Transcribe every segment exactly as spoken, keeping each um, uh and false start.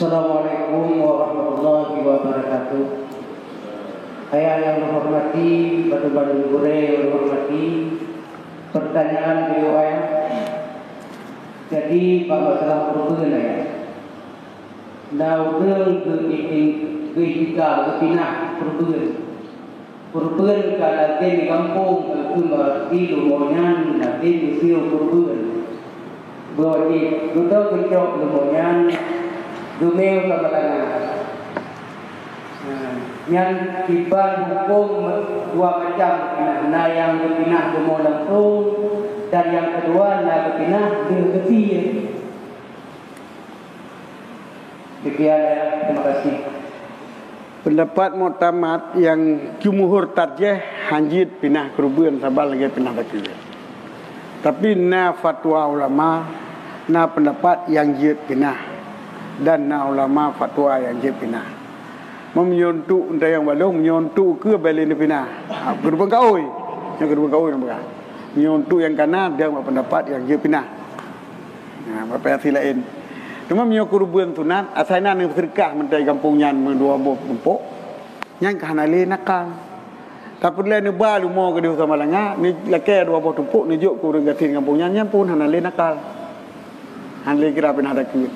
Assalamualaikum warahmatullahi wabarakatuh. Ayah yang menghormati, bandum-bandum gurée yang menghormati, pertanyaan beliau ayah. Jadi, bak masalah kurban ayah. Na ureuëng geu-, geu-, geuitika, geupinah kurban. Kurban ka lagée di gampông, keukeue di lumo nyan lagée geusiyeu kurban. Beurati geutanyoe geucok lumo nyan geumé u Samalanga. Nah, nyan kiban hukôm dua macam, na nyang geupinah lumo langsông dan nyang keudua na geupinah deuh geusie. Demikian, ya. Terima kasih. Pendapat muktamad nyang jumhur tarjih hanjeuet pinah keureubeuen saban lagée pinah bacut. Tapi na fatwa ulama, na pendapat nyang jeuet pinah, dan na ulama fatwa nyang jeuet pinah. Meunyoe untuk nyang balong, meunyoe untuk keu bela neupinah. Ha, keureubeuen kaôi. Nyang keureubeuen kaôi nyang peugah. Meunyoe untuk nyang kana, dan bak pendapat nyang jeuet pinah. Nah, bak versi laén. Teuma meunyoe keureubeuen sunat, asai na neuseudekah mantong gampông nyan meudua boh tumpôk, nyan ka hana lé nakal. Tapi lé neuba lumo keudeh u Samalanga, neulakée dua boh tumpôk neujok keu ureuëng gasien gampông nyan, nyan pun hana lé nakal. Hana lé kira pinah dakeuet.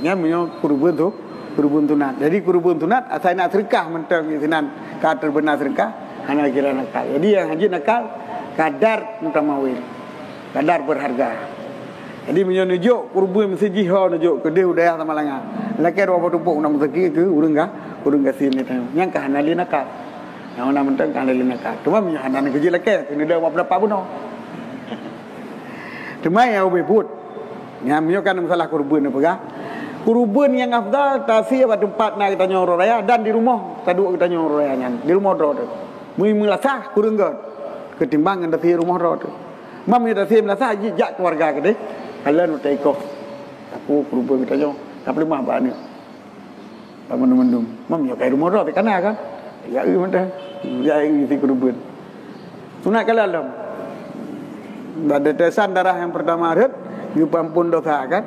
Nyan meunyoe keureubeuen tu, keureubeuen sunat. Jadi keureubeuen sunat, asai na seudekah mantong sinan ka teubeuna seudekah, hana kira nakal. Jadi nyang hanjeuet nakal, kadar mutamawil. Kadar berharga. Jadi meunyoe neujok keureubeuen meuseujih ho neujok keudeh u dayah Samalanga. Lakée dua boh tumpôk na meuseuki keu ureuëng ga, ureuëng gasien nyan. Nyan ka hana lé nakal. Nyang na mantong ka hana lé nakal. Teuma meunyoe hana neukeujeut lakée, keuneuk deuek bak pendapat bunoe. Teuma nyang ubé buet. Nyan meunyoe kan masalah keureubeuen neupeugah. Keureubeuen nyang afdal tasie bak teumpat na geutanyoe uroe raya dan di rumoh taduek geutanyoe uroe raya nyan. Di rumoh droe teuh. Meunyoe meulasah kureueng gét ketimbang ngon tasie rumoh droe teuh. Mam nyoe tasie meulasah jijak keuluwarga keudeh. Kalon watée ikoh. Sapeue keureubeuen geutanyoe, tapeuleumah bak aneuk. Bak mandum-mandum. Mam nyoe kai rumoh droe teuh kana kan? Ya eu mantong. Ya eu isi keureubeuen. Sunat kalon lom. Bak tetesan darah nyang peurtama rhot, geupeuampon dosa kan?